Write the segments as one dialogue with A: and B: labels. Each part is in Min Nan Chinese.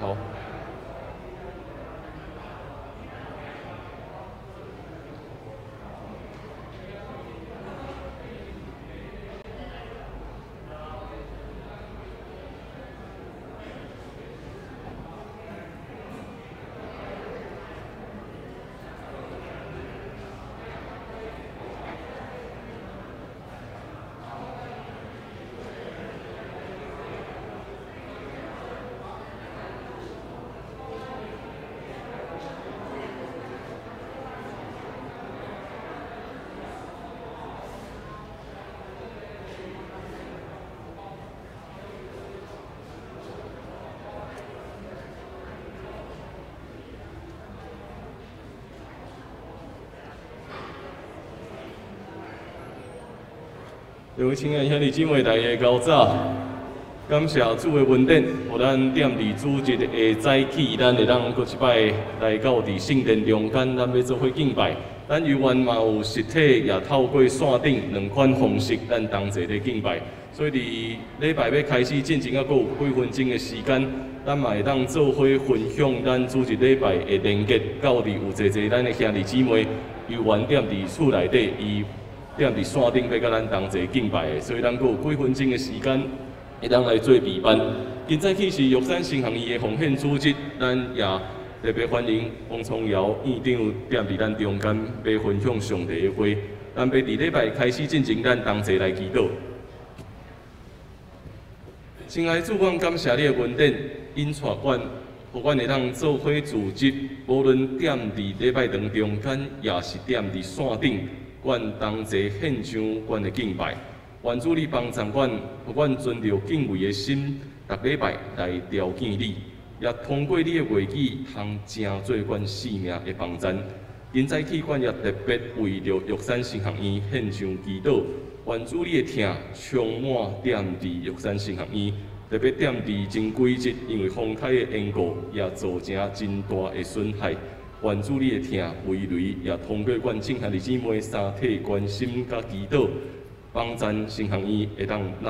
A: 好。各位亲爱兄弟姊妹，大家较早，感谢主的恩典，予咱踮伫主日的早起，咱會當閣一擺來到佇聖殿中間，咱欲做伙敬拜。咱猶原嘛有實體，也透過線頂兩款方式，咱同齊咧敬拜。所以佇禮拜欲開始進前，猶閣有幾分鐘的時間，咱嘛會當做伙分享咱主日禮拜的連結，到佇有濟濟咱的兄弟姊妹猶原踮佇厝內底，伊踮佇線頂欲佮咱同齊敬拜的，所以咱閣有幾分鐘的時間，會當來做備辦。今早起是玉山神學院的奉獻主日，咱也特別歡迎王聰堯院長踮佇咱中間，欲分享上帝的話。咱欲佇禮拜開始進前，咱同齊來祈禱。親愛的主，阮感謝你的恩典，引帶阮，予阮會當做伙組織，無論踮佇禮拜堂中間，也是踮佇線頂。阮同齊獻上阮的敬拜，願主你幫助阮，予阮存著敬畏的心，逐禮拜來朝見你，也通過你的話語，通成做阮生命的幫贊。今早起，阮也特別為著玉山神學院獻上祈禱，願主你的疼充滿踮佇玉山神學院，特別踮佇前幾日，因為風颱的緣故，也造成真大的損害。願主你的疼為雷，也通過阮眾兄弟姊妹三體關心佮祈禱，幫贊神學院會當愈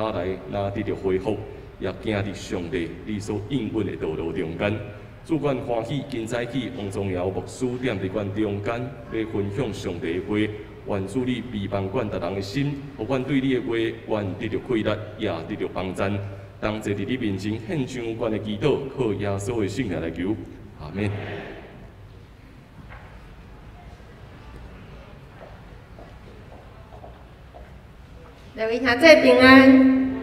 A: 來愈得著恢復，也行佇上帝你所應允的道路中間。主阮歡喜，今早起王宗堯牧師踮佇阮中間，欲分享上帝的話。願主你庇幫阮逐人的心，予阮對你的話，阮得著氣力，也得著幫贊。同齊佇你面前獻上阮的祈禱，靠耶穌的聖名來求，阿們。
B: 各位兄弟平安。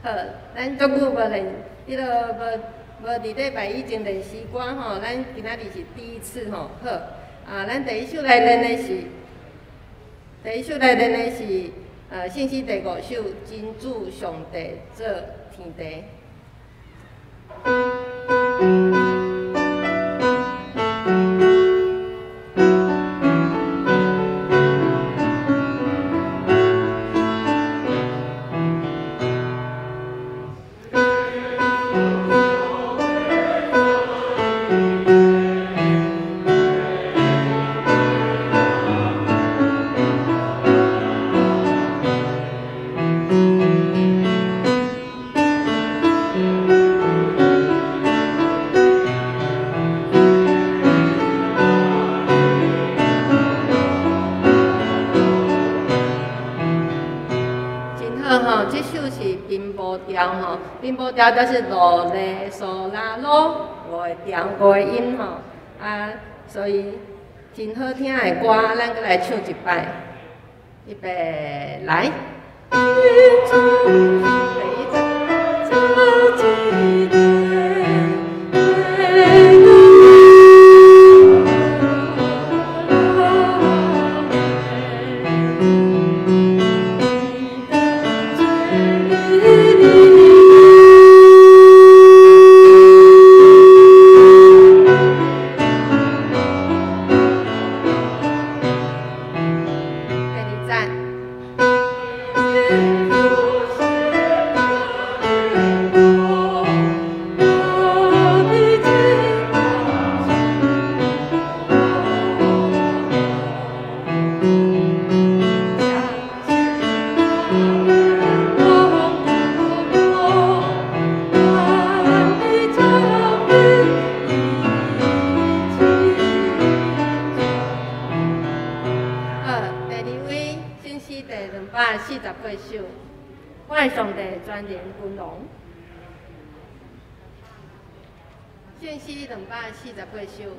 B: 好，咱足久無練，彼个無佇禮拜以前練詩歌吼，咱今仔日是第一次吼。好，啊，咱第一首來練的是，第一首來練的是，聖詩第五首，真主上帝做天地。調就是囉、來、嗦、啦、囉，五个調五个音吼，啊，所以真好聽的歌，咱閣來唱一擺，預備來。第一248首，我的上帝全能君王。圣诗248首。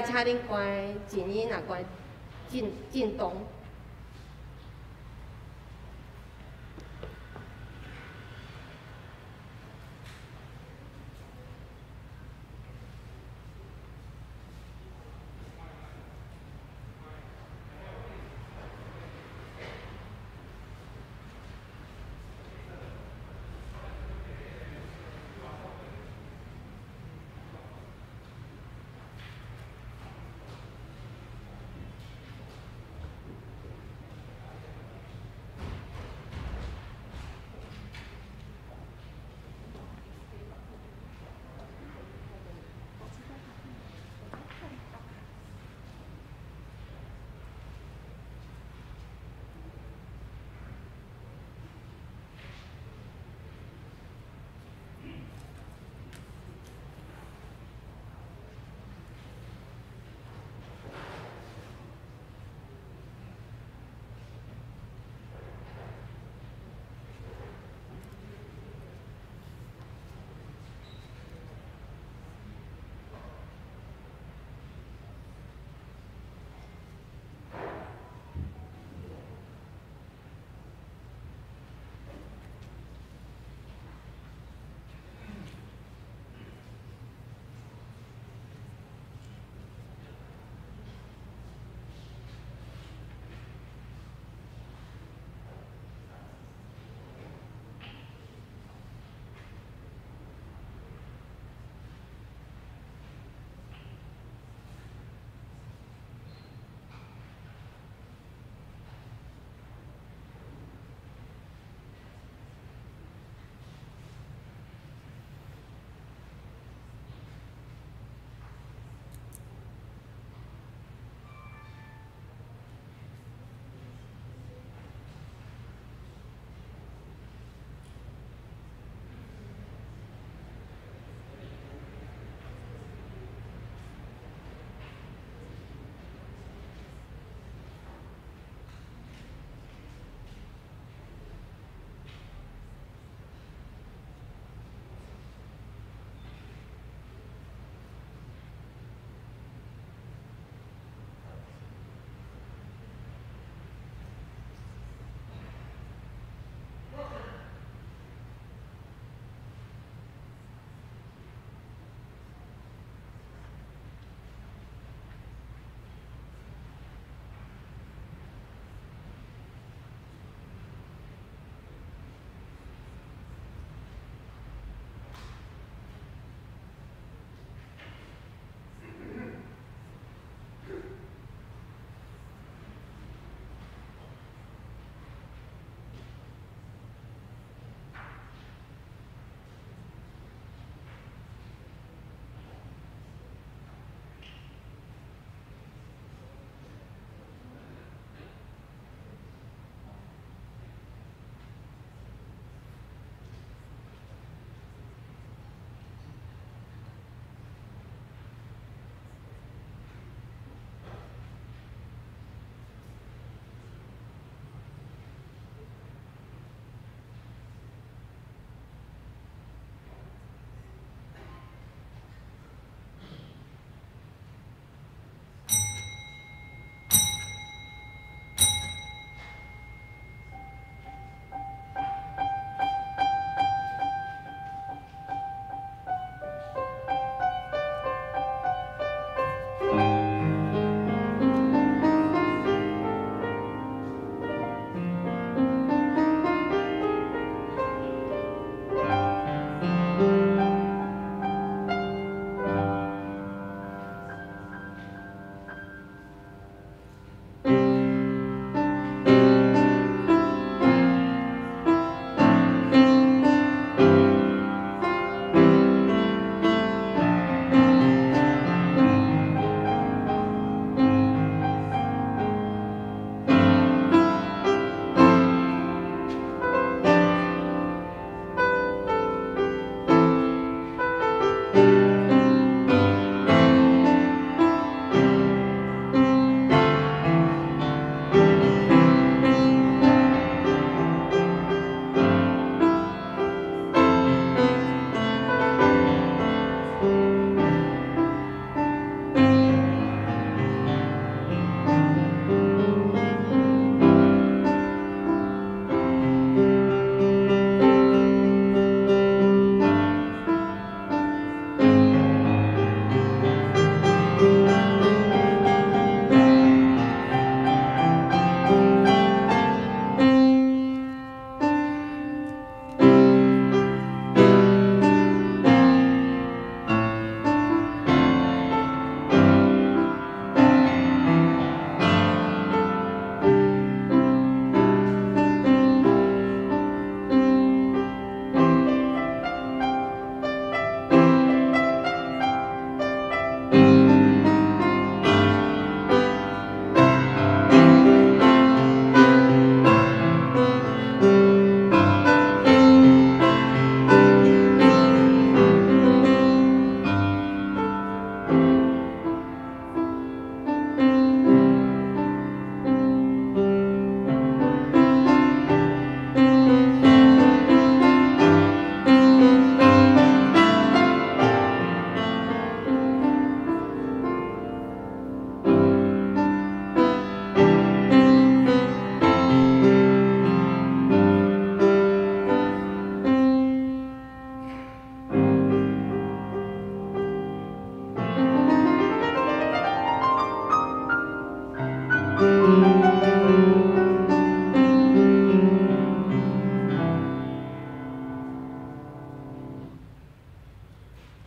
B: 請恁關靜音，若關震震動。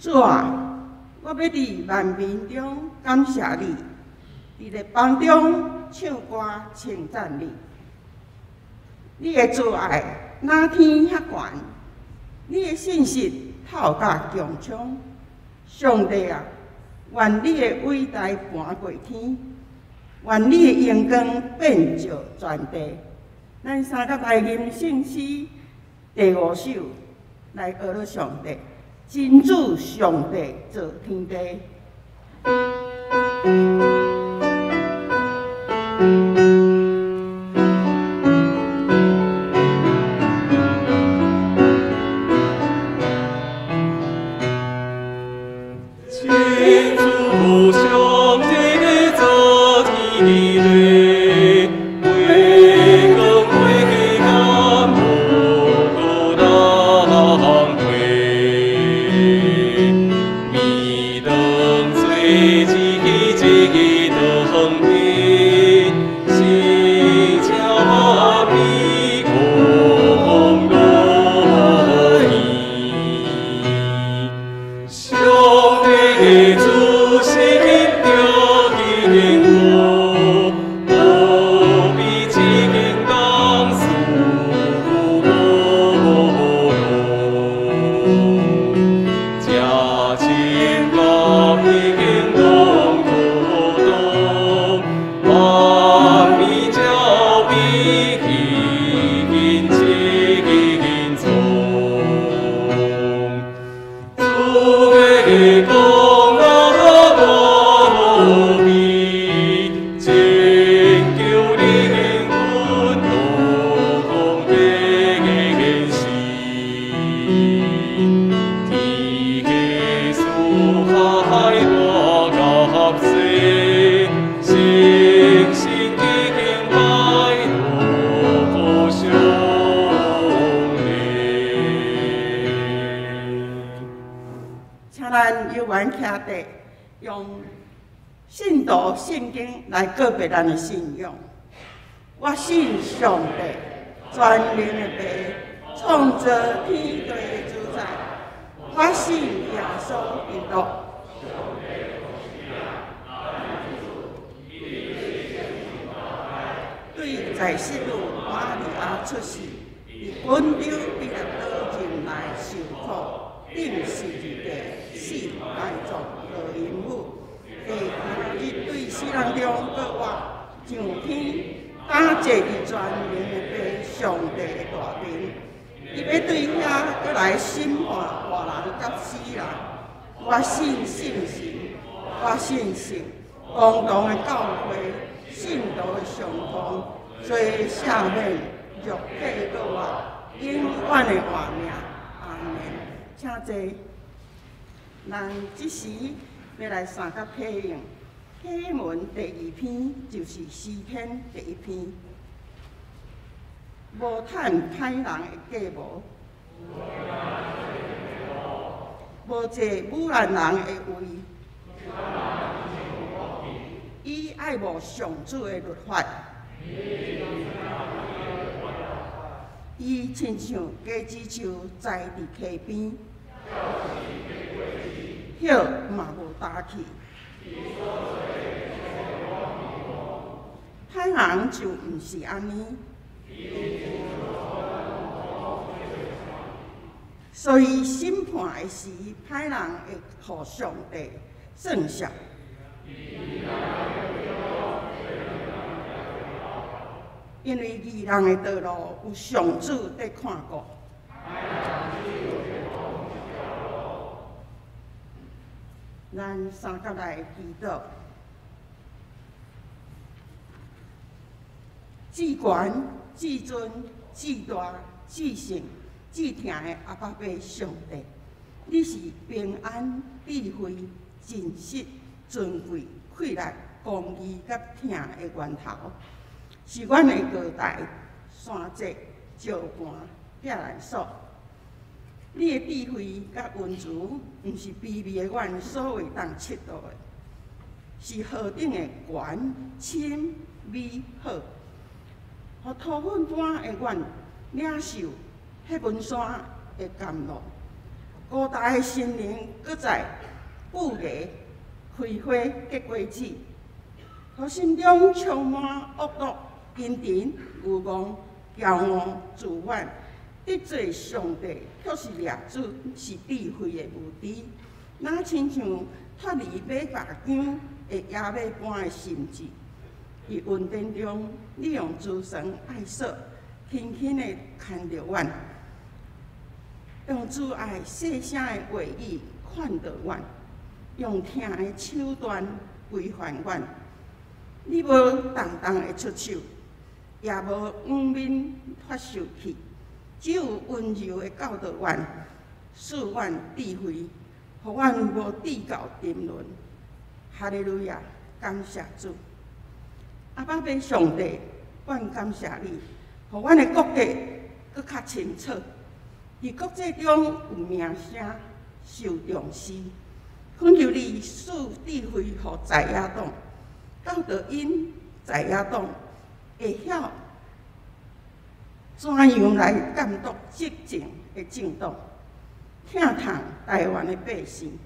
C: 主啊，我欲佇萬民中感謝你，佇列邦中唱歌稱讚你。你的慈愛若天遐懸，你的信實透甲穹蒼。上帝啊，願你的偉大盤過天，願你的榮光遍照全地。咱三甲來吟聖詩第五首，來學了上帝，真主上帝造天地。來告別咱的信仰。我信上帝，全能的父，創造天地的主宰。我信耶穌基督。對在聖母瑪利亞出世，佇本丟彼拉多人來受苦，釘十字架，死埋葬，落陰府。第三日對死人中閣活，上天，敢坐佇全能的父上帝的大爿，伊欲對遐閣來審判活人佮死人。我信聖神，我信聖公同的教會，信徒的相通，罪赦免，肉體閣活，永遠的活命。阿們。請坐。咱這時欲來三甲啟用，啟文第二篇就是詩篇第一篇。無趁歹人的計謀，無坐侮難人的位。伊愛慕上主的律法，伊親像果子樹栽佇溪邊。葉嘛無焦去，歹人就毋是按呢，所以審判的時，歹人會予上帝算數。因為義人的道路有上主佇看顧。咱三甲來祈禱，至懸、至尊、至大、至聖、至疼的阿爸父上帝，你是平安、智慧、真實、尊貴、氣力、公義佮疼的源頭，是阮的高台、山脊、石磐、避難所。你的智慧佮恩慈，毋是卑微的阮所會當測度的，是何等的懸、深、美好，予土粉般的阮領受彼文山的甘露，孤单的心灵阁再布芽、开花结果子，予心中充满恶毒、阴沉、愚妄、骄傲、自满，得罪上帝，却是掠主是智慧的无知，若亲像脱离马夹缰的野马般的心志。伫恩典中，你用慈绳爱索，轻轻的牵著阮，用慈爱细声的话语劝导阮，用疼的手段规范阮。你无重重的出手，也无黄面发受气，只有温柔的教导阮，赐阮智慧，予阮无至到沉沦。哈利路亚，感谢主。阿爸父上帝，阮感谢你，予阮的国家阁较清楚。伫国际中有名声，受重视。恳求你赐智慧予在野党，教导𪜶在野党会晓怎样来监督执政的政党，疼痛台湾的百姓，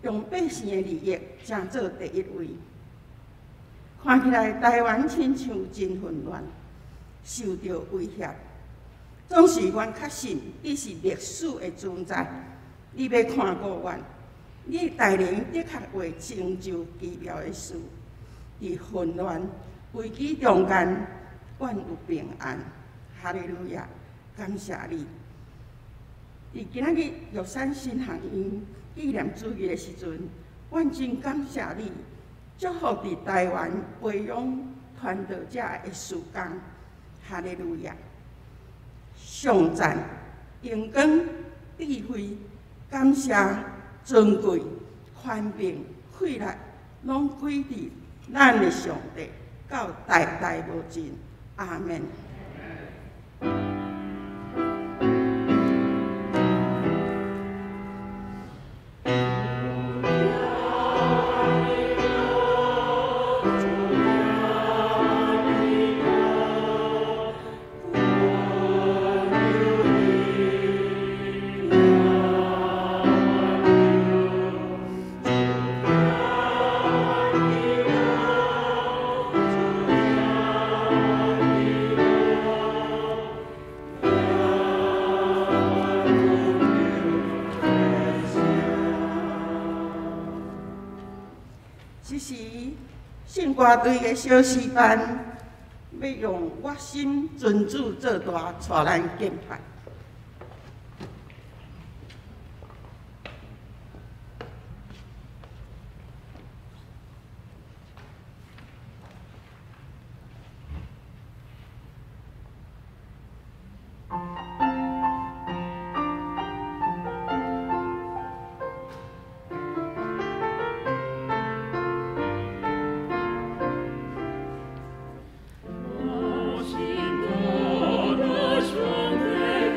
C: 用百姓的利益正做第一位。看起来台湾亲像真混乱，受到威胁。总是阮确信你是历史的存在，你欲看顾阮，你大能的确会成就奇妙的事。伫混乱危机中间，阮有平安。哈利路亚，感谢你。伫今仔日玉山神学院纪念主日的时阵，阮真感谢你。祝福伫台湾培养传道者的事工，哈利路亚！颂赞、荣光、智慧、感谢、尊贵、权柄、气力，拢归伫咱的上帝，到代代无尽。阿们。歌队的小诗班，欲用我心尊主做大，带咱敬拜。
D: 我心中的兄弟。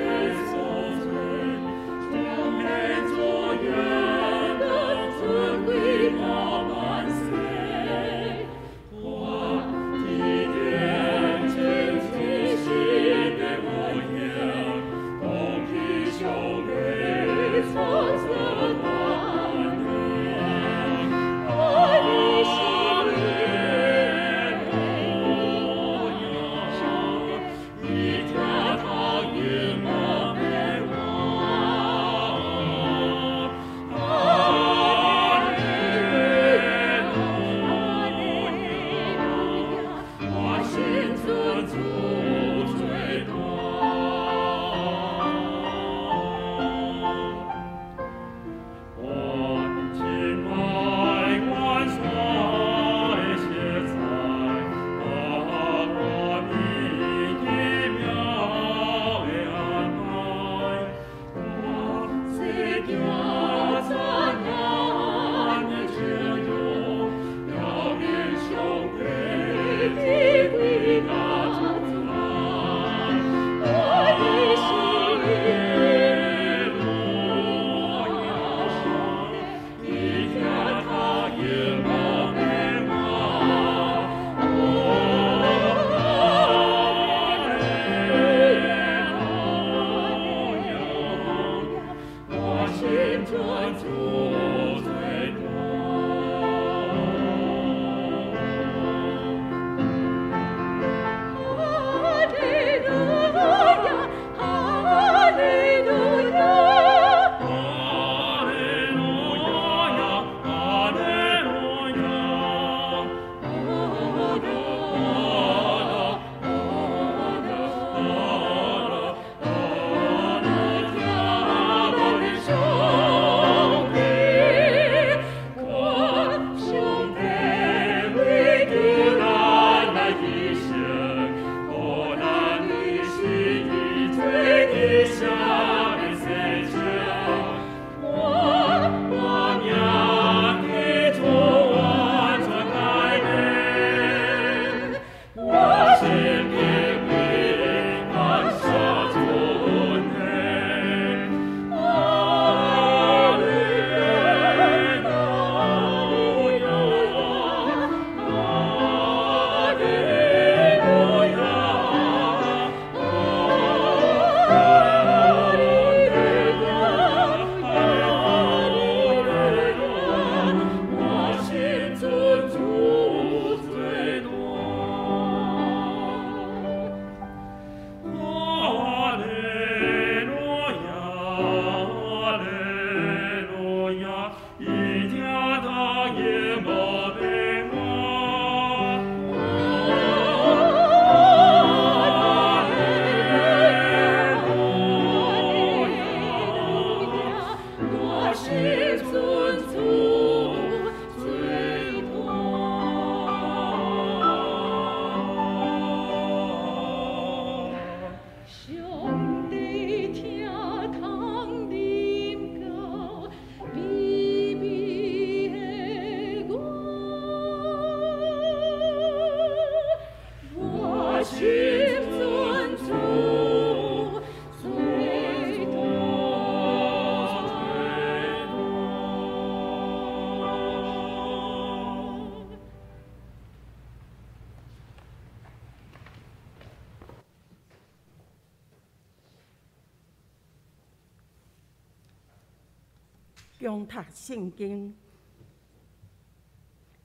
C: 共讀聖經，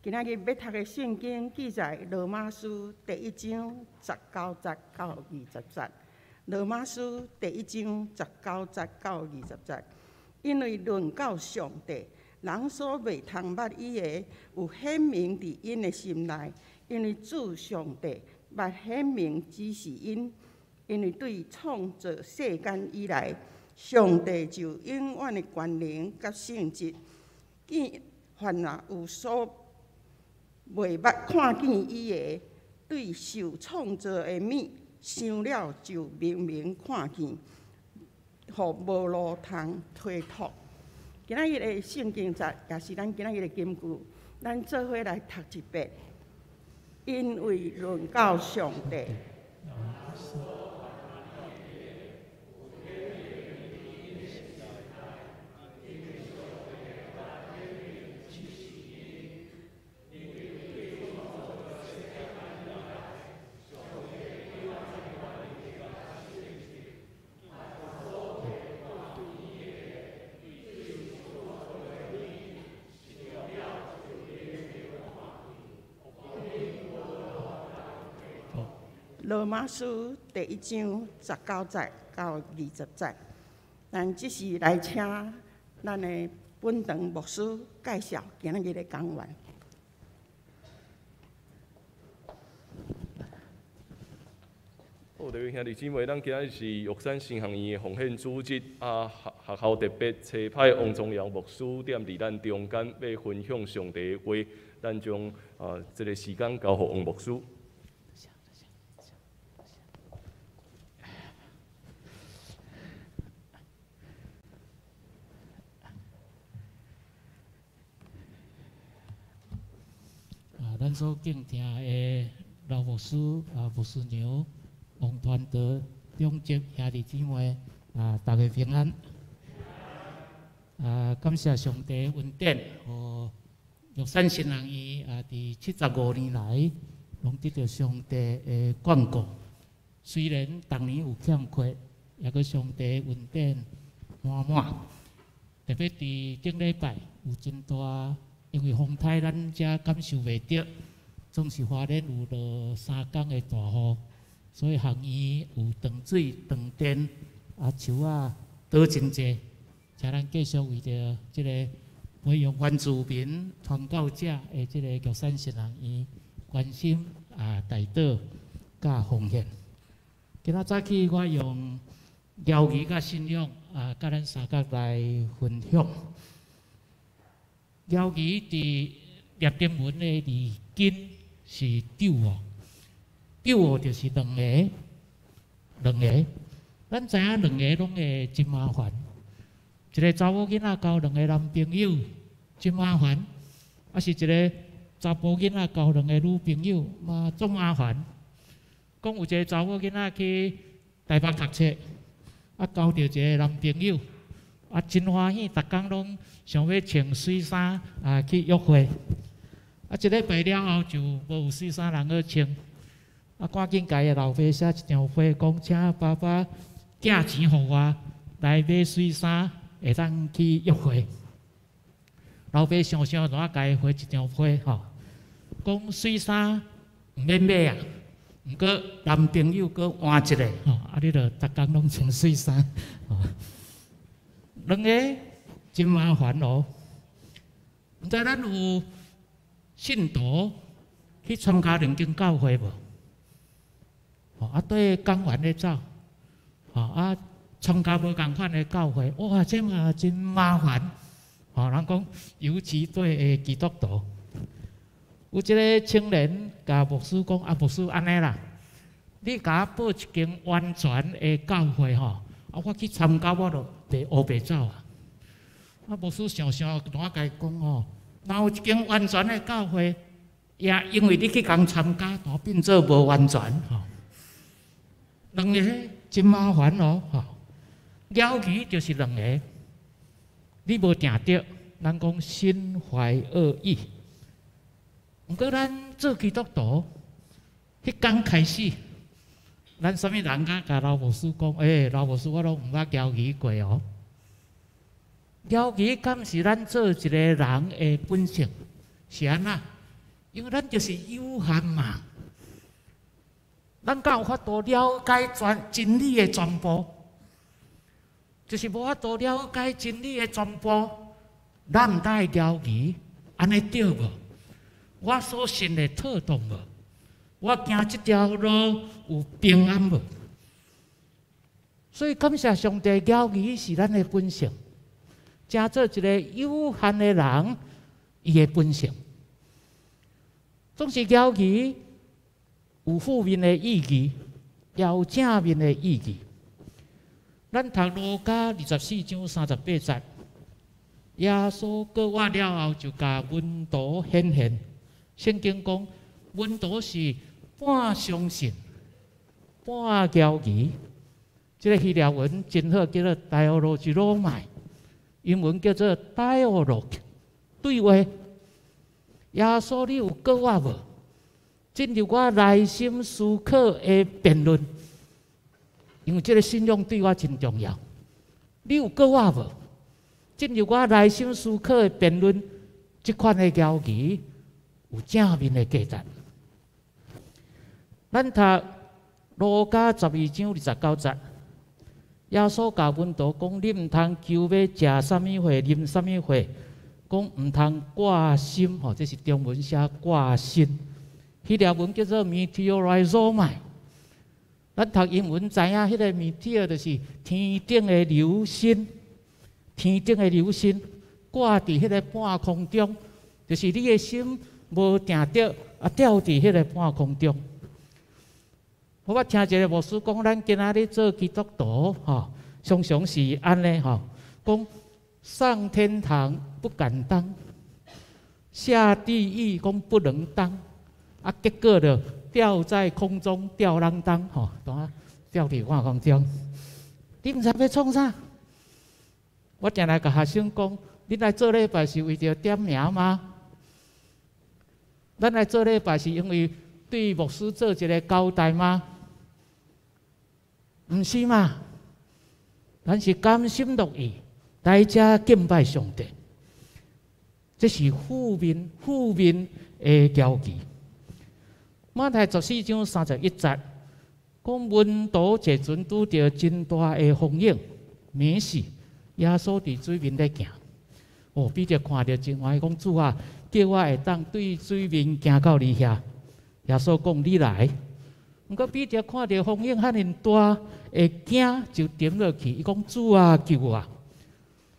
C: 今仔日欲讀的聖經記載羅馬書第一章十九節到二十節。羅馬書第一章十九節到二十節，因為論到上帝，人所未通捌伊的，有顯明佇𪜶的心內，因為主上帝捌顯明指示𪜶，因為對創造世間以來，上帝就永遠的權能佮性質，見凡若有所未捌看見伊的，對受創造的物，想了就明明看見，予無路通推脫。今仔日的聖經節，也是咱今仔日的金句，咱做伙來讀一遍。因為論到上帝。羅馬書第一章十九節到二十節，咱這時來請咱的本堂牧師介紹今仔日的講員。
A: 好，各位兄弟姊妹，咱今仔日是玉山神學院的奉獻主日，啊，學校特別差派王宗堯牧師踮佇咱中間，欲分享上帝的話，咱將啊這个時間交予王牧師。
D: 咱所敬聽的老牧師啊、牧師娘、王傳道、長執兄弟姊妹啊，大家平安。啊，感謝上帝恩典，予玉山神學院啊，佇75年來，攏得著上帝的眷顧。雖然逐年有欠缺，抑閣上帝恩典滿滿。特別佇頂禮拜有真大。因為風颱，咱遮感受袂著，總是花蓮有落3工的大雨，所以學院有斷水、斷電，啊樹仔倒真濟。請咱繼續為著這個培育原住民傳教者的這個玉山神學院關心啊、代禱佮奉獻。今仔早起我用療癒佮信仰啊，佮咱三角來分享。療癒佇拉丁文的字根是 duo，duo 就是兩个，兩个。咱知影兩个攏會真麻煩。一个查某囡仔交兩个男朋友，真麻煩；抑是一个查埔囡仔交兩个女朋友，嘛足麻煩。講有一个查某囡仔去台北讀冊，啊交著一个男朋友，啊真歡喜，逐工攏想欲穿媠衫啊去約會。啊一禮拜了後就無有媠衫通好穿，啊趕緊共伊的老爸寫一張批，講請爸爸寄錢予我來買媠衫，會當去約會。老爸想想，就共伊回一張批吼，講媠衫毋免買啊，毋過男朋友閣換一个吼，啊你著逐工攏穿媠衫，兩个真麻煩哦。毋知咱有信徒去參加兩間教會無？吼啊，綴講員咧走，吼啊，參加無仝款的教會，哇，這嘛真麻煩。吼，人講尤其對的基督徒，有一个青年共牧師講：啊，牧師按呢啦，你共我報一間完全的教會吼，啊，我去參加我就袂烏白走啊。啊，牧師想想，就共伊講吼，若有一間完全的教會，也因為你去共參加，就變做無完全吼。兩個真麻煩哦，吼。猶豫就是兩个，你無定著，咱講心懷惡意。毋過咱做基督徒，彼工開始，咱啥物人敢共老牧師講？欸，老牧師，我攏毋捌猶豫過哦。猶豫敢是咱做一個人的本性？是按怎？因為咱就是有限嘛。咱敢有法度了解全真理的全部？就是無法度了解真理的全部，咱毋當會猶豫，按呢對無？我所信的妥當無？我行這條路有平安無？所以感謝上帝，猶豫是咱的本性，成做一个有限的人，伊的本性，總是猶豫有負面的意義，也有正面的意義。咱讀路加24章38節，耶穌過活了後，就共門徒顯現。聖經講，門徒是半相信、半猶豫。這个希臘文真好，叫做 dialogizomai，英文叫做 dialogue，對話。耶穌，你有過活無？進入我內心思考的辯論，因為這个信仰對我真重要。你有過活無？進入我內心思考的辯論，這款的猶豫有正面的價值。咱讀路加12章29節，耶穌共門徒講：你毋通求欲食啥物貨，啉啥物貨，講毋通掛心吼，這是中文寫掛心。彼條文叫做 meteorizomai。咱讀英文知影，彼个 meteor 就是天頂的流星，天頂的流星掛佇彼個半空中，就是你的心無定著，啊吊佇彼个半空中。我捌聽一个牧師講，咱今仔日做基督徒吼，常常是按呢吼，講上天堂不敢當，下地獄講不能當。啊，結果就吊在空中吊啷當，吼，懂啊？吊佇半空中，你毋知欲創啥？我定來共學生講，你來做禮拜是為著點名嗎？咱來做禮拜是因為對牧師做一个交代嗎？毋是嘛？咱是甘心樂意來遮敬拜上帝，這是負面負面的猶豫。馬太14章31節，講門徒坐船拄著真大的風湧，暝時耶穌佇水面咧行。哦，彼得看著真歡喜，講主啊，叫我會當對水面行到你遐。耶穌講你來。毋過彼得看著風湧遐爾大，會驚就沉落去。伊講主啊，救我！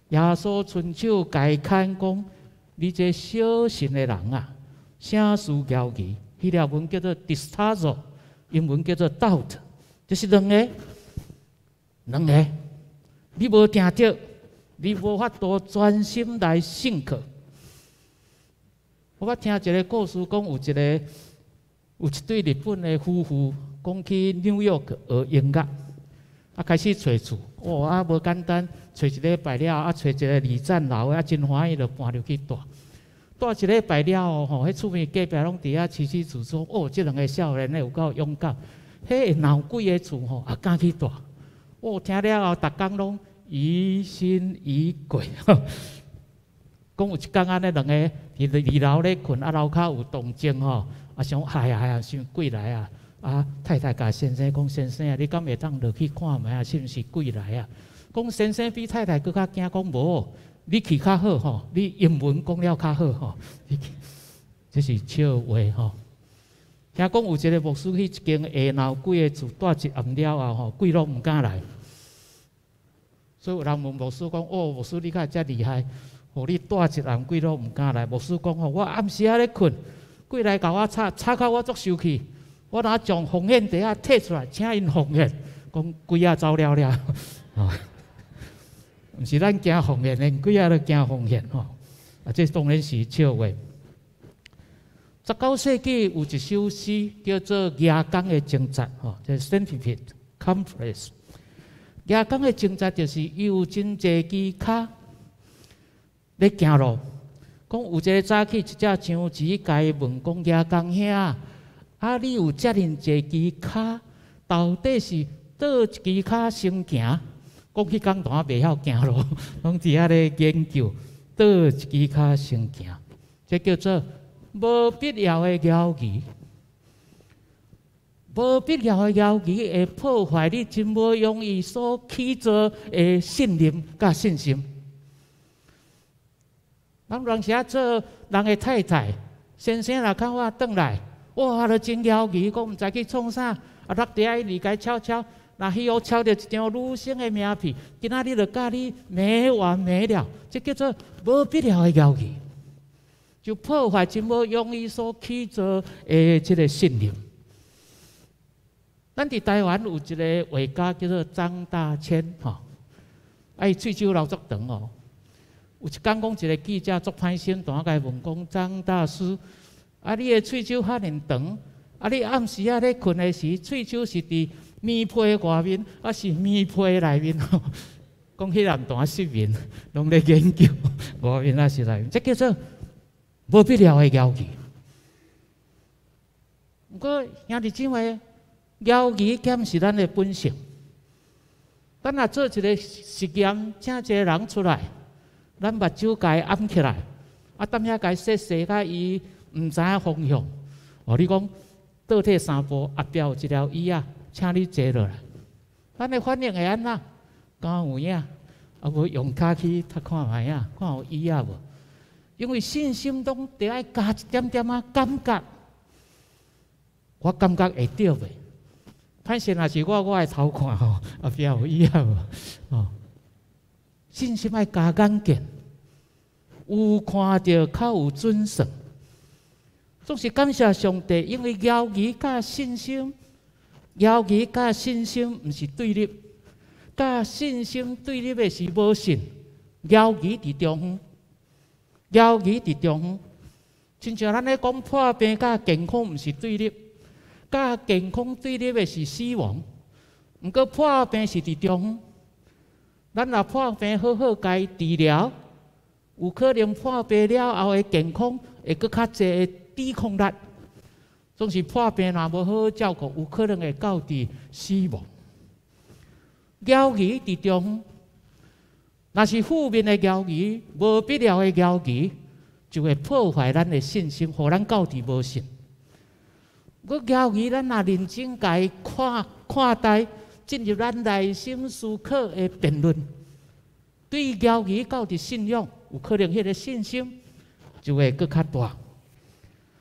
D: 耶穌伸手共伊牽講：你這小信的人啊，啥事猶豫？彼條文叫做 distazo，英文叫做 doubt，就是兩个，兩个，你無定著，你無法度專心來信靠。我捌聽一个故事，講有一對日本的夫婦，講去紐約學音樂，啊開始揣厝，哦啊無簡單，揣一禮拜了，啊揣一個二戰樓，啊真歡喜，就搬入去蹛。蹛一禮拜了後吼，彼厝邊隔壁攏佇遐嘁嘁楚楚，哦，這兩个少年的有夠勇敢，彼會鬧鬼的厝吼，也敢去蹛。哦，聽了後，逐工攏疑神疑鬼。講有一工按呢，兩个佇二樓咧睏，啊樓跤有動靜吼，啊想哎呀哎呀，想鬼來啊！啊太太共先生講：先生啊，你敢會當落去看覓啊？是毋是鬼來啊？講先生比太太閣較驚，講無，你去較好吼，你英文講了較好吼，你去，這是笑話吼。聽講有一个牧師去一間會鬧鬼的厝，蹛一暗了後吼，鬼攏毋敢來。所以有人問牧師講：哦，牧師你敢會遮厲害？予你蹛一暗，鬼攏毋敢來。牧師講吼，我暗時仔咧睏，鬼來共我吵，吵到我足生氣，我若將奉獻袋仔提出來，請𪜶奉獻，講鬼仔走了了。毋是咱驚奉獻，連鬼仔都驚奉獻吼。啊，這當然是笑話。19世紀有一首詩叫做《蜈蚣的掙扎》吼，這 Centipede Complex。蜈蚣的掙扎就是伊有真濟支跤咧行路，講有一个早起，一隻章魚共伊問講：蜈蚣兄，啊你有遮爾濟支跤，到底是佗一支跤先行？講彼工當袂曉行路，攏佇遐咧研究佗一支跤先行，這叫做無必要的猶疑。無必要的猶疑會破壞你真無容易所起造的信任佮信心。咱有當時做人的太太，先生若較晚轉來，哇，就真猶疑，講毋知去創啥，啊，落地仔伊共敲敲，若彼予敲著一張女性的名片，今仔日就佮你沒完沒了，這叫做無必要的猶疑，就破壞真無容易所起造的這个信任。咱佇台灣有一个畫家叫做張大千，吼，啊，伊喙鬚留足長哦。有一工講一个記者足歹心，蹛共伊問講張大師，啊，你的喙鬚遐爾長，啊，你暗時仔咧睏的時，喙鬚是佇棉被外面，抑是棉被內面？講彼暗暝失眠，攏咧研究外面抑是內面，這叫做無必要的猶疑。毋過兄弟姊妹，猶疑敢是咱的本性？咱若做一个實驗，請一个人出來，咱目睭共伊掩起來，啊，踮遐共伊說說甲伊毋知影方向。哦，你講倒退三步，後壁有一條椅仔，請你坐落來。咱的反應會按怎？敢有影？啊，無用跤去睇看覓仔，看有椅仔無？因為信心攏著愛加一點點仔感覺，我感覺會對袂？歹勢若是我，我會偷看吼，後壁有椅仔無？哦，信心愛加眼見，有看著較有準算。總是感謝上帝，因為猶疑佮信心，猶疑佮信心毋是對立，佮信心對立的是無信，猶疑佇中間，猶疑佇中間。親像咱咧講破病佮健康毋是對立，佮健康對立的是死亡。毋過破病是佇中間，咱若破病好好共伊治療，有可能破病了後的健康會閣較濟的抵抗力。總是破病若無好好照顧，有可能會到佇死亡。猶疑佇中間，若是負面的猶疑，無必要的猶疑，就會破壞咱的信心，予咱到佇無信。閣猶疑，咱若認真共伊看看待，進入咱內心思考的辯論，對猶疑到佇信仰，有可能彼个信心就會閣較大。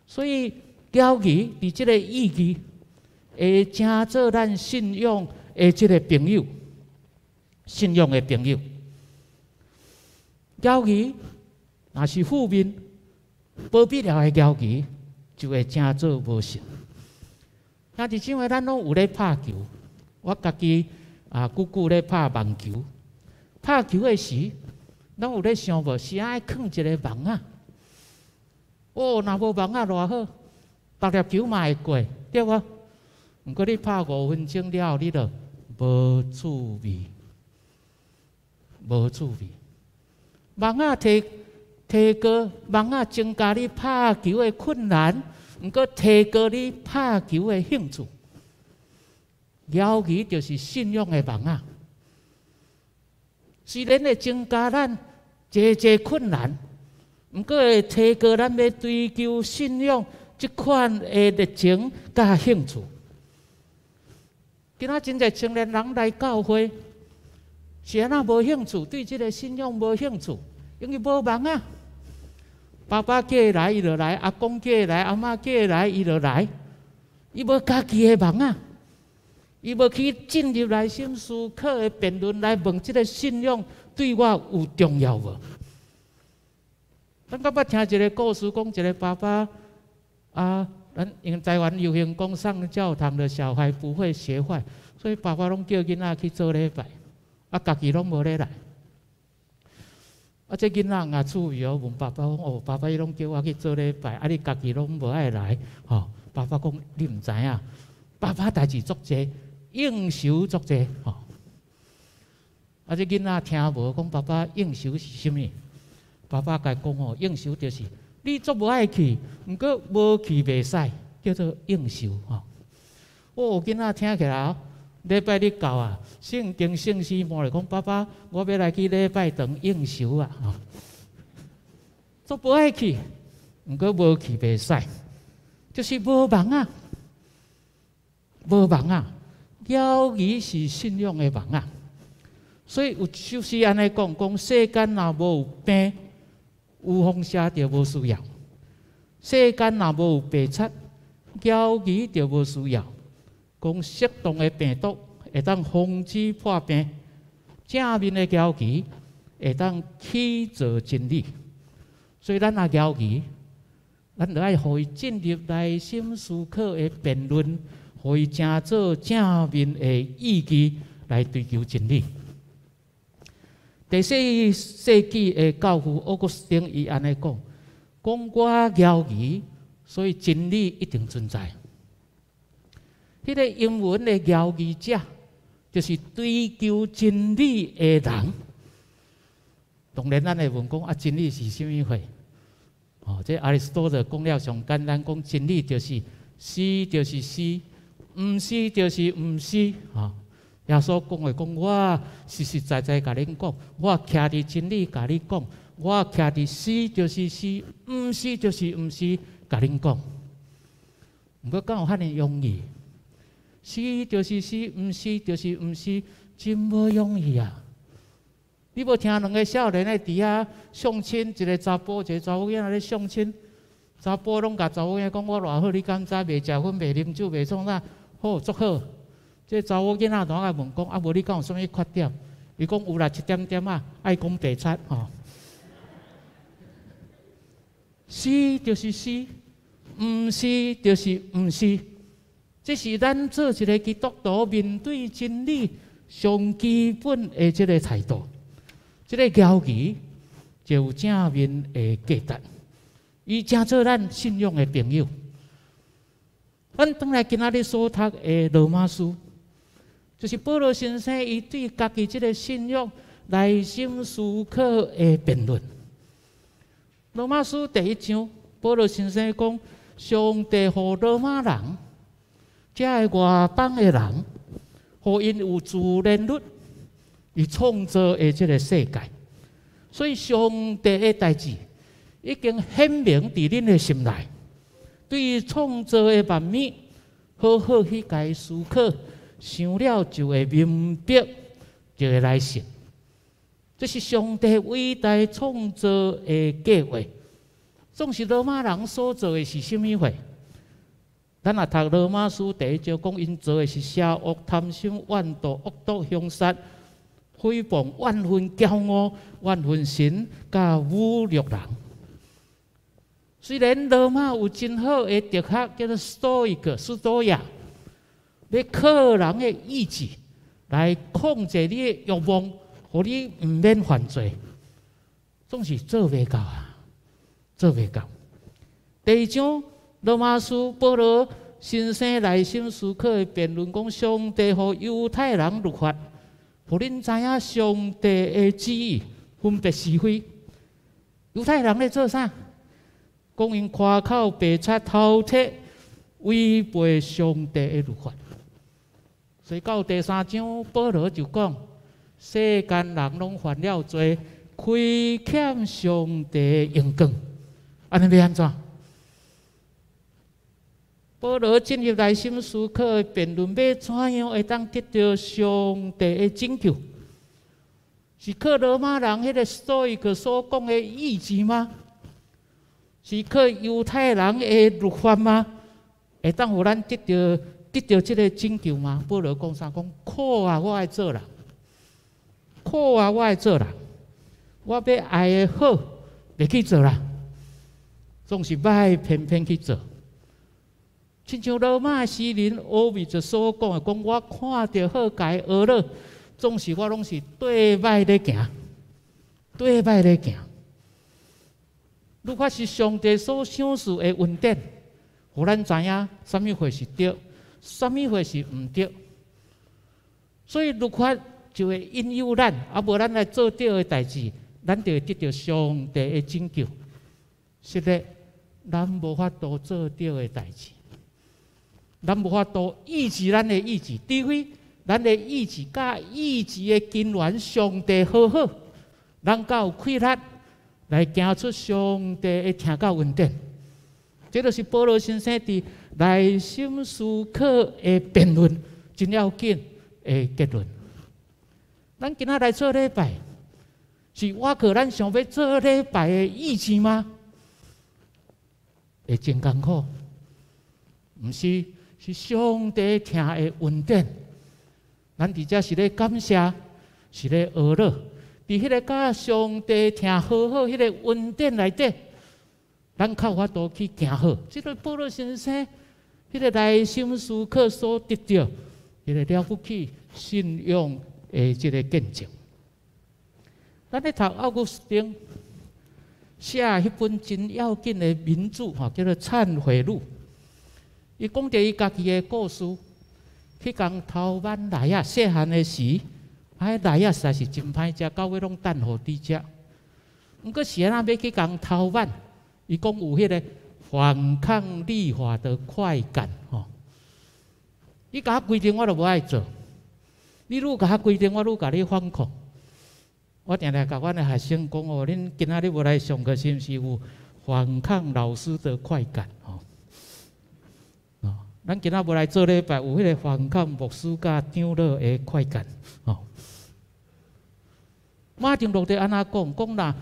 D: 所以猶疑佇這个意義，會成做咱信仰的這个朋友，信仰的朋友。猶疑若是負面、無必要的猶疑，就會成做無信。兄弟姊妹，咱攏有咧拍球，我家己啊，久久咧拍網球，拍球的時，咱有咧想無？是愛囥一个網仔。哦，若無網仔偌好，逐粒球嘛會過，對無？毋過你拍5分鐘了後，你就無趣味，無趣味。網仔提提高，網仔增加你拍球的困難，毋過提高你拍球的興趣。猶疑就是信仰的網仔，雖然會增加咱濟濟困難，毋過會提高咱欲追求信仰這款的熱情佮興趣。今仔真濟青年人來教會，是按怎無興趣？對這个信仰無興趣，因為無網仔。爸爸叫伊來，伊就來；阿公叫伊來，阿嬤叫伊來，伊就來。伊無家己的網仔，伊無去進入內心思考的辯論來問這个信仰對我有重要無？咱閣捌聽一个故事，講一个爸爸啊，咱因為台灣流行講上教堂的小孩不會學壞，所以爸爸攏叫囡仔去做禮拜，啊，家己攏無咧來。啊，這囡仔也趣味哦，問爸爸講：哦，爸爸伊攏叫我去做禮拜，啊，你家己攏無愛來，吼。爸爸講：你毋知影，爸爸代誌足濟，應酬足濟，吼。啊，這囡仔聽無，講爸爸應酬是啥物？爸爸共伊講哦，應酬就是你足無愛去，毋過無去袂使，叫做應酬吼。哦，囡仔聽起來，禮拜日到啊，聖經聖詩無來講，爸爸，我欲來去禮拜堂應酬啊，吼。足無愛去，毋過無去袂使，就是無網仔，無網仔，猶疑是信仰的網仔。所以有首詩按呢講，講世間若無有病，有風聲就無需要；世間若無有白賊，猶疑就無需要。講適當的病毒會當防止破病，正面的猶疑會當起造真理。所以咱若猶疑，咱就愛予伊進入內心思考的辯論，予伊成做正面的意志來追求真理。第四世紀的教父奧古斯丁伊按呢講：講我猶疑，所以真理一定存在。彼个英文的猶疑者，就是追求真理的人。當然，咱會問講啊，真理是啥物貨？哦，這亞里士多德講了上簡單，講真理就是是就是是，毋是就是毋是。吼，耶穌講的講，我實實在在共恁講，我徛佇真理共你講，我徛佇是就是是，毋是就是毋是，共恁講。毋過敢有遐爾容易？是就是是，毋是就是毋是，真無容易啊！你無聽兩个少年的佇遐相親，一个查埔，一个查某囡仔咧相親，查埔攏共查某囡仔講我偌好，你敢知？袂食薰，袂啉酒，袂創啥，好足好。這查某囡仔就來問講，啊無你敢有啥物缺點？伊講有啦，一點點仔，愛講白賊吼。是就是是，毋是就是毋是。這是咱做一个基督徒面對真理上基本的這个態度。這个猶疑就有正面的價值，伊成做咱信仰的朋友。咱轉來今仔日所讀的羅馬書，就是保羅先生伊對家己這个信仰內心思考的辯論。羅馬書第一章，保羅先生講，上帝予羅馬人，這个外邦的人，予𪜶有自然律，伊創造的這个世界，所以上帝的代誌已經顯明佇恁的心內，對創造的萬物，好好去共伊思考，想了就會明白，就會來信。這是上帝偉大創造的計劃。總是羅馬人所做的是啥物貨？咱若讀羅馬書第一章，講𪜶做的是邪惡、貪心、怨妒、惡毒、兇殺、誹謗、怨恨、驕傲、怨恨神、佮侮辱人。雖然羅馬有真好的哲學，叫做 Stoic 斯多亞，欲靠人的意志來控制你的慾望，予你毋免犯罪，總是做袂到啊，做袂到。第二章羅馬書保羅先生內心思考的辯論，講上帝予猶太人律法，予恁知影上帝的旨意，分別是非。猶太人咧做啥？講𪜶誇口白賊偷竊，違背上帝的律法。所以到第三章，保羅就講：世間人攏犯了罪，虧欠上帝的榮光。按呢欲按怎？保羅進入內心思考的辯論，欲怎樣會當得著上帝的拯救？是靠羅馬人彼個斯多伊克所講的意志嗎？是靠猶太人的律法嗎？會當予咱得著這个拯救嗎？保羅講啥？講苦啊！我愛做人，苦啊！我愛做人，我欲愛的好，袂去做啦，總是歹偏偏去做。親像羅馬詩人奧維茲所講的，講我看著好共伊學了，總是我攏是對歹咧行，對歹咧行。律法是上帝所賞賜的恩典，予咱知影啥物貨是對，啥物貨是毋對。所以律法就會引誘咱，啊無咱來做對的代誌，咱就會得著上帝的拯救。實在，咱無法度做對的代誌。咱無法度抑制咱的意志，除非咱的意志佮意志的根源上帝和好，咱才有氣力來行出上帝的疼佮恩典。這就是保羅先生佇內心思考的辯論，真要緊的結論。咱今仔來做禮拜，是倚靠咱想欲做禮拜的意志嗎？會真艱苦，毋是。是上帝疼的恩典，咱佇遮是咧感謝，是咧學樂。佇彼个佮上帝疼和好彼个恩典內底，咱較有法度去行好。這个保羅先生，彼个內心思考所得著，彼个了不起信仰的這个見證。咱咧讀奧古斯丁寫彼本真要緊的名著，吼，叫做《懺悔錄》。伊講著伊家己的故事，去共偷挽梨仔，細漢的時，啊，彼梨仔實在是真歹食，到尾攏擲予豬食。毋過是按怎欲去共偷挽？伊講有彼个反抗律法的快感，吼。你共我規定，我就無愛做。你愈共我規定，我愈共你反抗。我定定共阮的學生講哦，恁今仔日無來上課，是毋是有反抗老師的快感？吼。咱今仔無來做禮拜，有彼个反抗牧師佮長老的快感，吼。馬丁路德按怎講？講若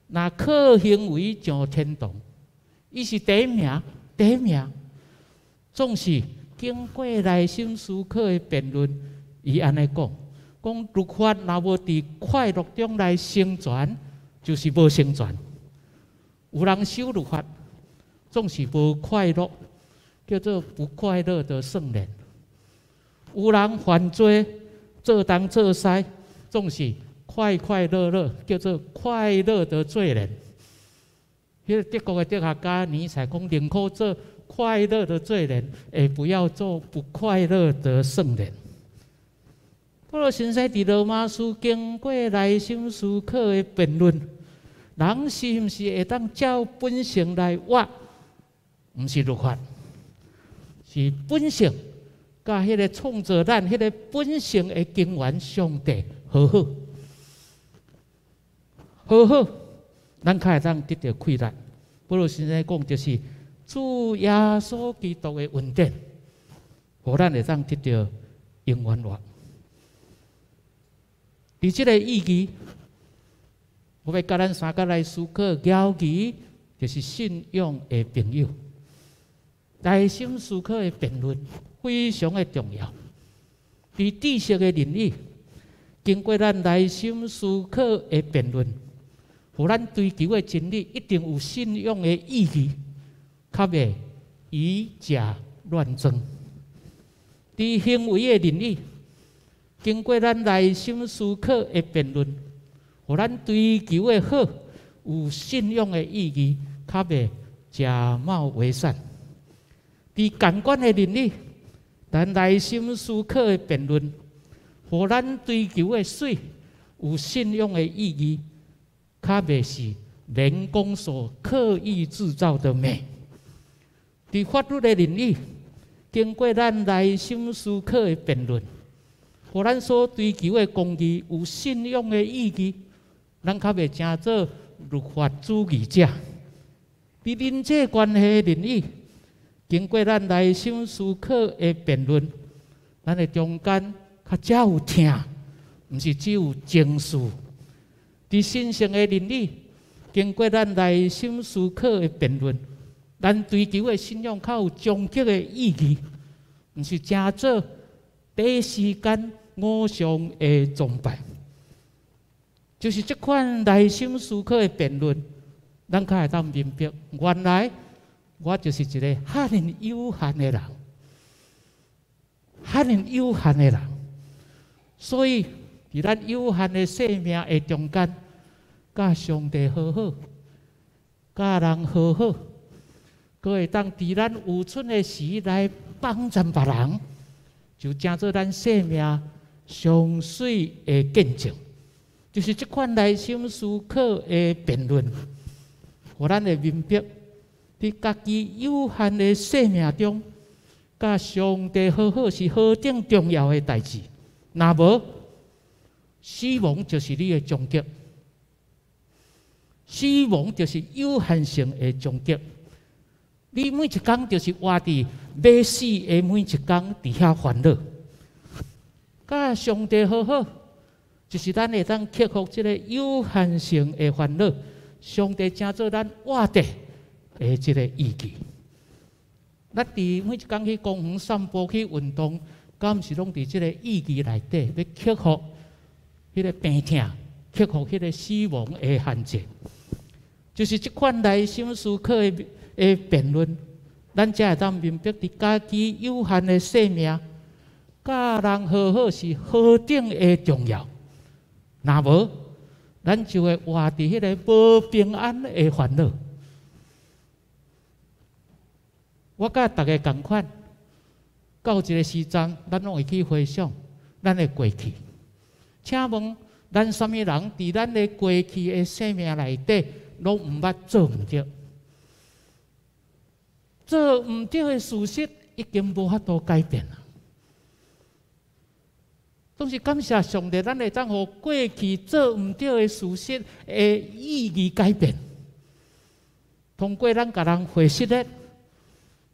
D: 若靠行為上天堂，伊是第一名，第一名。總是經過內心思考的辯論，伊按呢講：講律法若無佇快樂中來成全，就是無成全。有人守律法，總是無快樂。叫做不快樂的聖人。有人犯罪，做東做西，總是快快樂樂，叫做快樂的罪人。彼个德國的哲學家尼采講，寧可做快樂的罪人，也不要做不快樂的聖人。保羅先生佇羅馬書經過內心思考的辯論，人是毋是會當照本性來活？毋是律法。是本性，佮彼个創造咱彼个本性的根源上帝和好，和好，咱較會當得著快樂。保羅先生講，就是主耶穌基督的恩典，予咱會當得著永遠活。佇這个意義，我欲共咱三個來思考，猶疑就是信仰的朋友。內心思考的辯論非常的重要。佇知識的領域，經過咱內心思考的辯論，予咱追求的真理一定有信仰的意義，較袂以假亂真。佇行為的領域，經過咱內心思考的辯論，予咱追求的好有信仰的意義，較袂假冒為善。佇感官的倫理，咱內心思考的辯論，予咱追求的媠有信仰的意義，較袂是人工所刻意製造的美。佇法律的倫理，經過咱內心思考的辯論，予咱所追求的公義有信仰的意義，咱較袂成做律法主義者。佇人際關係的倫理，經過咱內心思考的辯論，咱的中間較才有疼，毋是只有情緒。佇神聖的倫理，經過咱內心思考的辯論，咱追求的信仰較有終極的意義，毋是成做短時間偶像的崇拜。就是這款內心思考的辯論，咱較會當明白，原來我就是一个遐爾有限的人，遐爾有限的人。所以，佇咱有限的生命的中間，佮上帝和好，佮人和好，閣會當佇咱有賰的時來幫助別人，就成做咱生命上媠的見證。就是這款內心思考的辯論，予咱會明白，佇家己有限的生命中，佮上帝和好是何等重要的代誌。若無，死亡就是你的終極。死亡就是有限性的終極。你每一工就是活佇欲死的每一工，佇遐煩惱。佮上帝和好，就是咱會當克服這个有限性的煩惱。上帝成做咱活著的這个意義。咱佇每一工去公園散步去運動，敢毋是攏佇這个意義內底，欲克服彼个病痛，克服彼个死亡的限制。就是這款內心思考的辯論，咱才會當明白，佇家己有限的生命，佮人和好是何等的重要。若無，咱就會活佇彼个無平安的煩惱。我佮逐家仝款，到一个時陣，咱攏會去回想咱的過去。請問，咱啥物人佇咱的過去的生命內底，攏毋捌做毋著？做毋著的事實已經無法度改變啦。總是感謝上帝，咱會當予過去做毋著的事實的意義改變。通過咱共人回失的，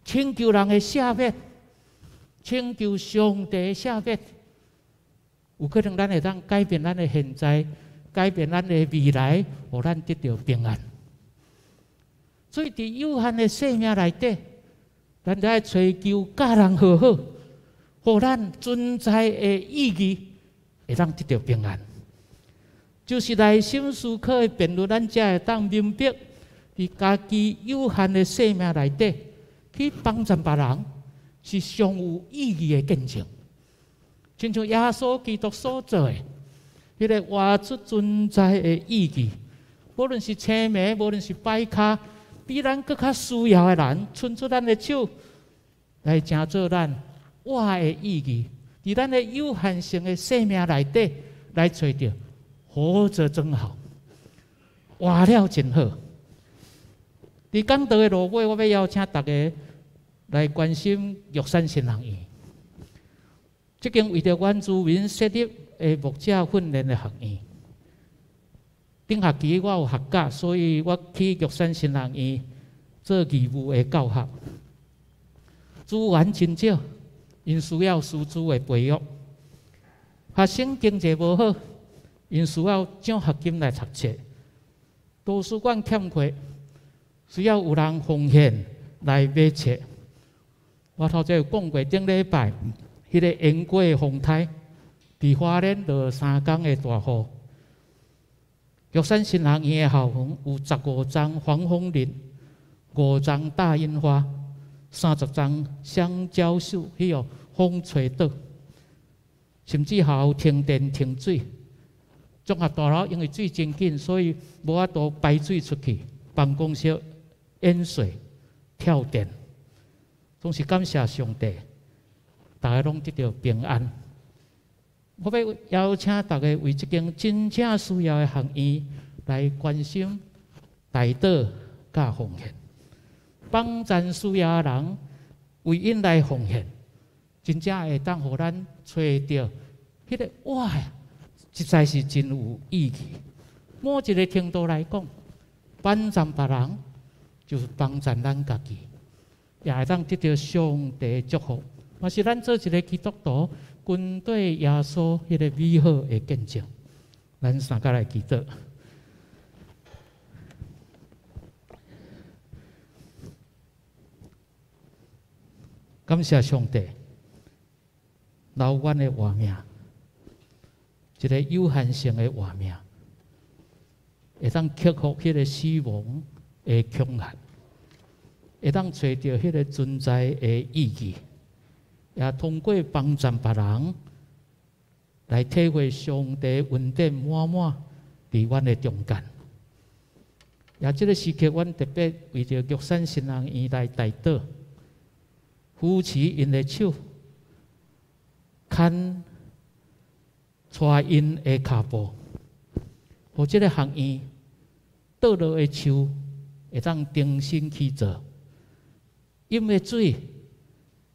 D: 請求人的赦免，請求上帝的赦免，有可能咱會當改變咱的現在，改變咱的未來，予咱得著平安。所以，佇有限的生命內底，咱著愛追求佮人和好，予咱存在的意義會當得著平安。就是內心思考的辯論，咱才會當明白，佇家己有限的生命內底，去幫助別人是上有意義的見證。親像耶穌基督所做的，彼个活出存在的意義，無論是青暝，無論是擺跤，比咱閣較需要的人，伸出咱的手來成做咱活的意義。佇咱的有限性的生命內底來揣著，活著真好，活了真好。佇講道的落尾，我欲邀請大家來關心玉山神學院。這間為著原住民設立的牧者訓練的學院。頂學期我有學假，所以我去玉山神學院做義務的教學。資源真少，𪜶需要師資的培育。學生經濟無好，𪜶需要獎學金來讀冊。圖書館欠缺，需要有人奉獻來買冊。我頭前有講過，頂禮拜彼个英國的風颱，佇花蓮落三工的大雨。玉山神學院的校園有15叢防風林、5叢大櫻花、30叢香蕉樹，彼個風吹倒。甚至还有停电停水。综合大楼因为水真紧，所以无法度排水出去，办公室淹水、跳电，总是感谢上帝，大家攏得著平安。我欲邀请大家为這間真正需要的學院來關心、代禱、佮奉獻，幫贊需要的人為𪜶來奉獻，真正會當予咱揣著彼个哇，實在是真有意義。某一个程度來講，幫贊別人就是幫贊咱家己，也會當得著上帝祝福。嘛是咱做一个基督徒，跟對耶穌彼个美好的見證。咱三個來祈禱。感謝上帝，留阮的活命，一个有限性的活命，會當克服彼个死亡的恐嚇，會當揣著彼个存在的意義，也通過幫助別人來體會上帝恩典滿滿佇阮的中間。也這个時刻，阮特別為著玉山神學院來代禱，扶持𪜶的手，牽帶𪜶的跤步，予這个學院倒落的樹會當重新起造，飲的水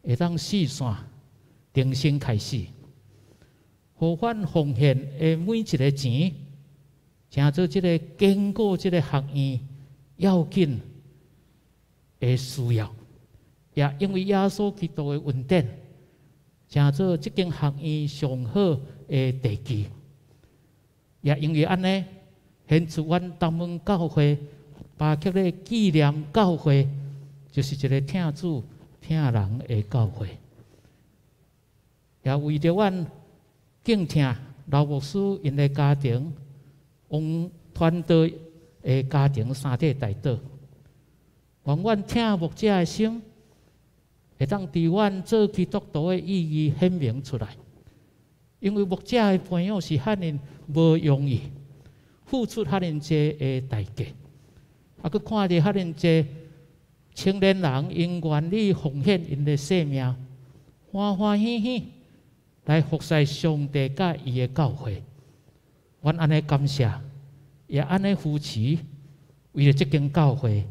D: 會當四散，重新開始，予阮奉獻的每一个錢，成做這个堅固這个學院要緊的需要，也因為耶穌基督的恩典，成做這間學院上好的地基，也因為按呢，顯出阮東門教會巴克咧紀念教會，就是一个疼主疼人的教會。也為著阮敬疼老牧師𪜶的家庭，王團隊的家庭三體代禱，願阮疼牧者的心，會當佇阮做基督徒的意義顯明出來。因為牧者的培養是遐爾無容易，付出遐爾濟的代價，啊，閣看著遐爾濟青年人，𪜶願意奉獻𪜶的生命，歡歡喜喜來服侍上帝佮伊的教會。阮按呢感謝，也按呢扶持，為著這間教會，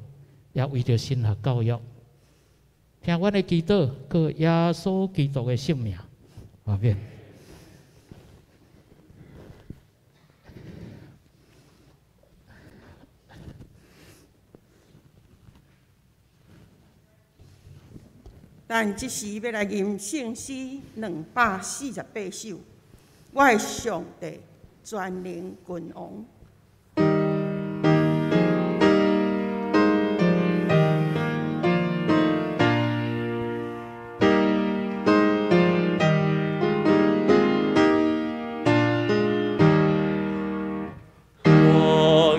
D: 也為著神學教育。聽阮的祈禱，靠耶穌基督的聖名，阿們。
C: 咱這時欲來吟聖詩248首，我的上帝全能君王。
A: 我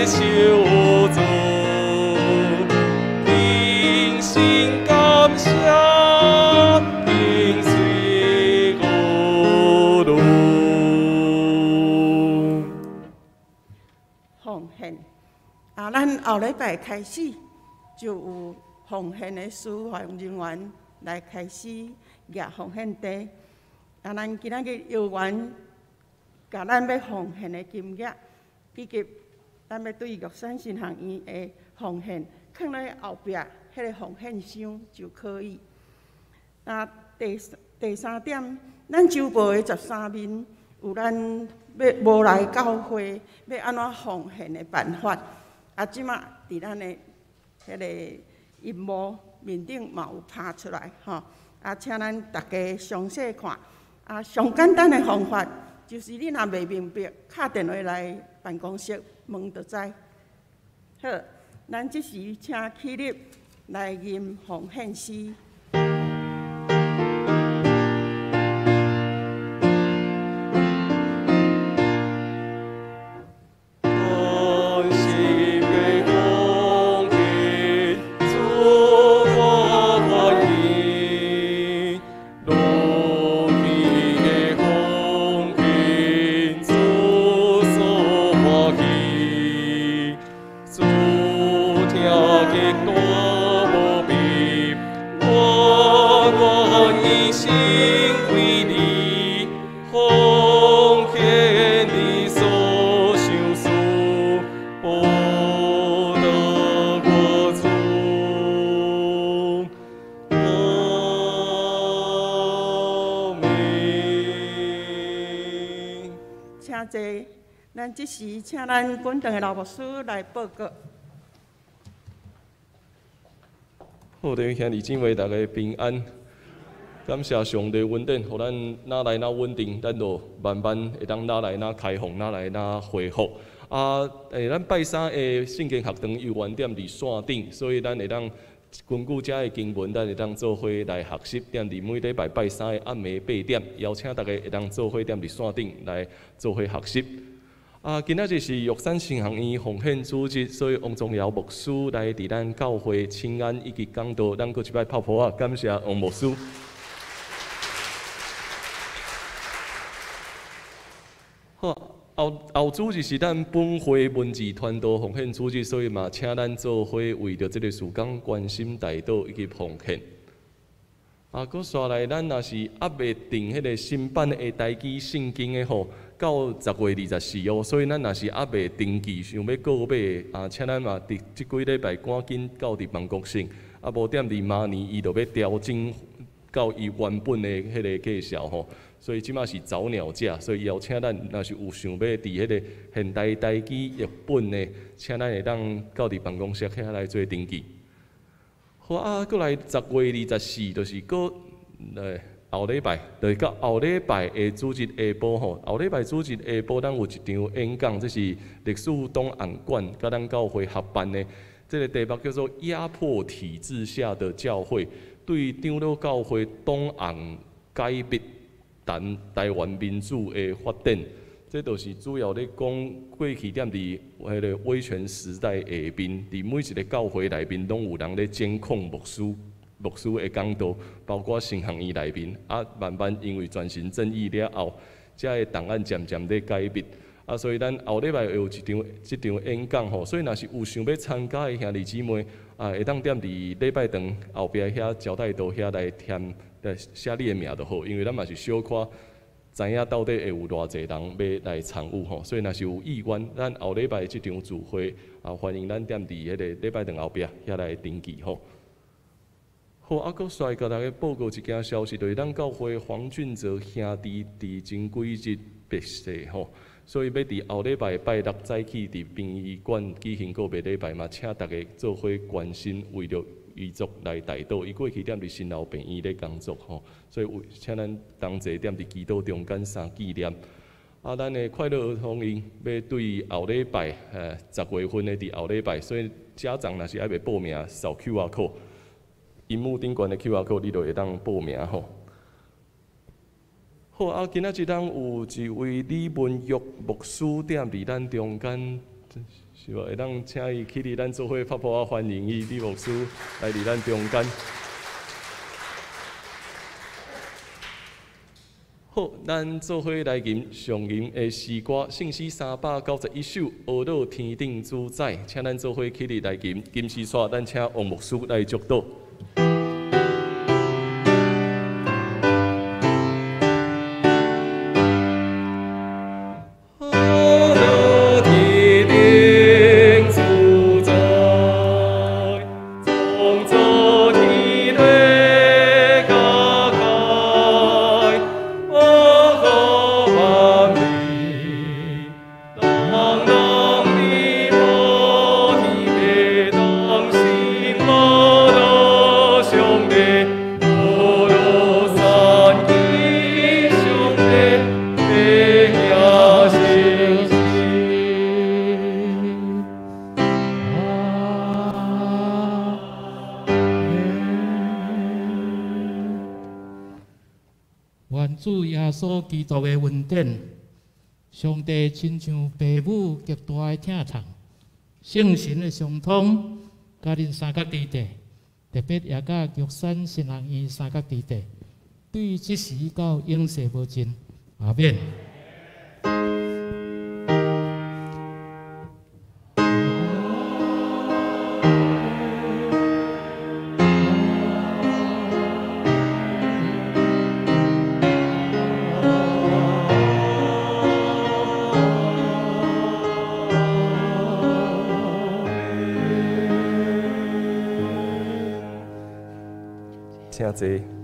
A: 受造，真心感谢，跟随我路。
C: 奉献啊！咱后礼拜开始就有奉献的司法人员来开始举奉献袋。啊，咱今仔日摇员共咱欲奉献的金额，以及咱欲对玉山神学院的奉献，囥咧后壁彼个奉献箱就可以。啊，第三点，咱周报的13面有咱欲无来教会欲按怎奉献的办法。啊，这马伫咱的彼个荧幕面顶嘛有拍出来吼。啊，请咱大家详细看。啊，上简单的方法就是你若袂明白，敲电话来办公室问就知。好，咱这时请起立来吟奉献诗。
A: 甘心的奉献，主我愿意；乐意的奉献，主所欢喜。主疼极大无比，我愿意心归你，奉献你所赏赐，报答我主。阿们。
C: 请坐。咱这时请咱本堂的老牧师来报告。
A: 好，弟兄姊妹，大家平安。感谢上帝恩典，予咱若来若稳定，咱就慢慢会当若来若开放，若来若恢复。啊，咱拜三的圣经学堂犹原踮伫线顶，所以咱会当根据遮的经文，咱会当做伙来学习。踮伫每礼拜拜三的暗暝8点，邀请大家会当做伙踮伫线顶来做伙学习。啊，今仔日是玉山神学院奉献主日，所以王宗尧牧师来伫咱教会请安以及讲道，咱阁一摆拍噗仔，感谢王牧师。好，后后主日是咱本会文字传道奉献主日，所以嘛，请咱做伙为著这个事工关心代祷以及奉献。啊，阁煞来，咱若是犹未订彼个新版的台语圣经的吼，到10月24号，所以咱若是犹未登记想欲购买的，啊，请咱嘛伫这几礼拜赶紧到伫办公室，啊，无踮伫明年伊就欲调整到伊原本的彼个价数吼。所以这马是早鸟价，所以邀请咱若是有想欲伫彼个现代台语译本的，请咱会当到伫办公室遐来做登记。好啊，阁来10月24，就是阁后礼拜，就是到后礼拜的主日下晡吼。后礼拜主日下晡，咱有一场演讲，这是历史档案馆佮咱教会合办的。这个题目叫做《压迫体制下的教会》，对长老教会档案解密谈台湾民主的发展。这就是主要咧讲过去踮伫彼个威权时代下面，伫每一个教会内面拢有人咧监控牧师，牧师的讲道，包括神学院内面。啊，慢慢因为转型正义了后，遮个档案渐渐咧解密。啊，所以咱后礼拜会有一场这场演讲吼，所以若是有想欲参加的兄弟姊妹，啊，会当踮伫礼拜堂后壁遐招待桌遐来填，来写你的名就好，因为咱嘛是小可知影到底会有偌济人欲来参与吼，所以若是有意愿，咱后礼拜这场聚会啊，欢迎咱踮伫彼个礼拜堂后壁遐来登记吼。好，啊，阁煞共大家报告一件消息，就是咱教会黄俊哲兄弟伫前几日别逝吼，所以欲伫后礼拜拜六早起伫殡仪馆举行告别礼拜嘛，请大家做伙关心，为著遗族来代祷。伊过去踮伫新老病院咧工作吼，所以有请咱同齐踮伫祈祷中间相纪念。啊，咱的快乐儿童营欲对后礼拜，10月份的伫后礼拜，所以家长若是犹未报名，扫QR code，萤幕顶悬的QR code，你就会当报名吼。好，啊，今仔日咱有一位李文玉牧师踮伫咱中间，是無？會當請伊起立，咱做伙拍噗仔歡迎伊，李牧師來佇咱中間。好，咱做伙來吟上吟的詩歌，聖詩391首，阿樂天頂主宰，請咱做伙起立來吟。金絲帶，咱請王牧師來祝禱。
D: 基督的恩典，上帝親像父母極大的疼痛，聖神的相通，佮恁三角弟弟，特別也佮玉山神學院三角弟弟，對這時到永世無盡，阿們。
A: 請坐。